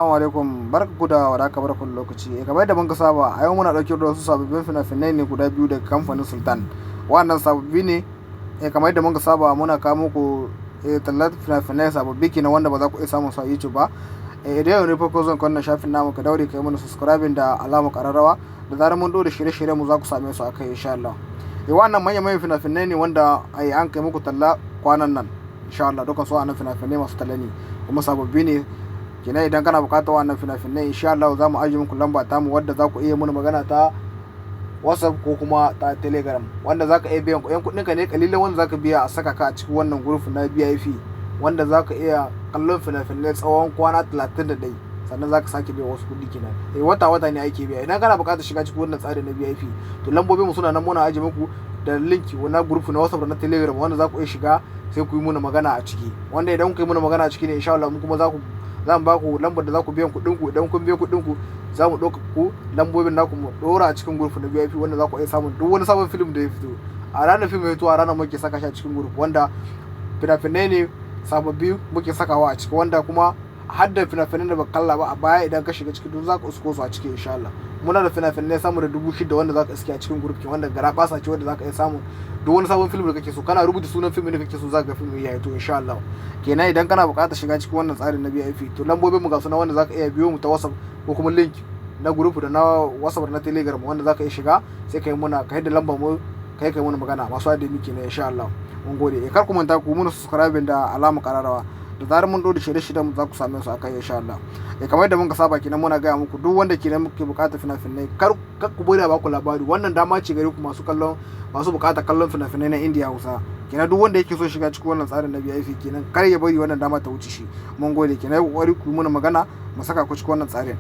Assalamu alaikum, barkanku da warhaka, barkanku da lokaci. Kamar yadda muka saba, a yau muna ɗauke da wasu sababbin fina-finai ne guda biyu daga kamfanin Sultan. Wannan sababbi ne, kamar yadda muka saba muna kawo muku tallar fina-finai sababbi kenan wanda ba za ku iya samun su a YouTube ba. Idan yau ne farko zuwan wannan shafin namu, ka daure ka yi mana subscribing da alamar ƙararrawa, da zarar mun ɗora shirye-shiryen mu za ku same su a kai insha Allah. Wannan manya-manyan fina-finai ne wanda an kai muku talla kwanan nan insha Allah. Dukkan su wa'annan fina-finai masu talla ne kuma sababbi ne. Kenan idan kana buƙatar wannan fina-finai, insha Allah za mu ajiye muku lamba tamu wadda za ku iya mana magana ta WhatsApp ko kuma ta Telegram, wanda za ka iya biyan yan kuɗin ka ne kalilan wanda za ka biya a saka ka a cikin wannan group na VIP, wanda za ka iya kallon fina-finai tsawon kwana 31, sannan za ka sake biyan wasu kuɗi kenan. Wata wata ne ake biya. Idan kana buƙatar shiga cikin wannan tsari na VIP, to lambobin mu suna nan, muna ajiye muku da link na group na WhatsApp da na Telegram wanda za ku iya shiga sai ku yi muna magana a ciki, wanda idan ku yi muna magana a ciki ne, insha Allah mu kuma za mu ba ku lambar da za ku biyan kuɗin ku. Idan kun biya kuɗin ku, za mu ɗauka ku lambobin naku mu ɗora a cikin group na VIP, wanda za ku iya samun duk wani sabon film da ya fito. A ranar film ya fito, a ranar muke saka shi a cikin group, wanda fina-finai ne sababbi muke sakawa a ciki, wanda kuma har da fina-finan da baka kalla ba a baya, idan ka shiga ciki duk za ka isko su a ciki insha Allah. Muna da fina-finai sama da 6,000 wanda za ka iske a cikin group, wanda garabasa ce, wanda za ka iya samun duk wani sabon film da kake so. Kana rubuta sunan film da kake so, za ka ga film ya fito insha Allah. Kenan idan kana buƙatar shiga cikin wannan tsarin na VIP, to lambobin mu ga suna, wanda za ka iya biyo mu ta WhatsApp ko kuma link na group da na WhatsApp da na Telegram, wanda za ka iya shiga sai ka yi muna ka yadda lambar mu kai muna magana masu adami kenan insha Allah. Mun gode. Kar ku manta ku muna subscribing da alamar kararrawa, da zarar mun ɗora shirye-shiryen mu za ku same su akai insha Allah. Kamar yadda muka saba kenan muna gaya muku, duk wanda kenan muke buƙatar fina-finai, kar ku bari a baku labari. Wannan dama ce gare ku masu kallon, masu buƙatar kallon fina-finai na Indiya Hausa. Kenan duk wanda yake so shiga cikin wannan tsarin na VIP kenan, kar ya bari wannan dama ta wuce shi. Mun gode. Kenan kokari ku yi muna magana mu saka ku cikin wannan tsarin.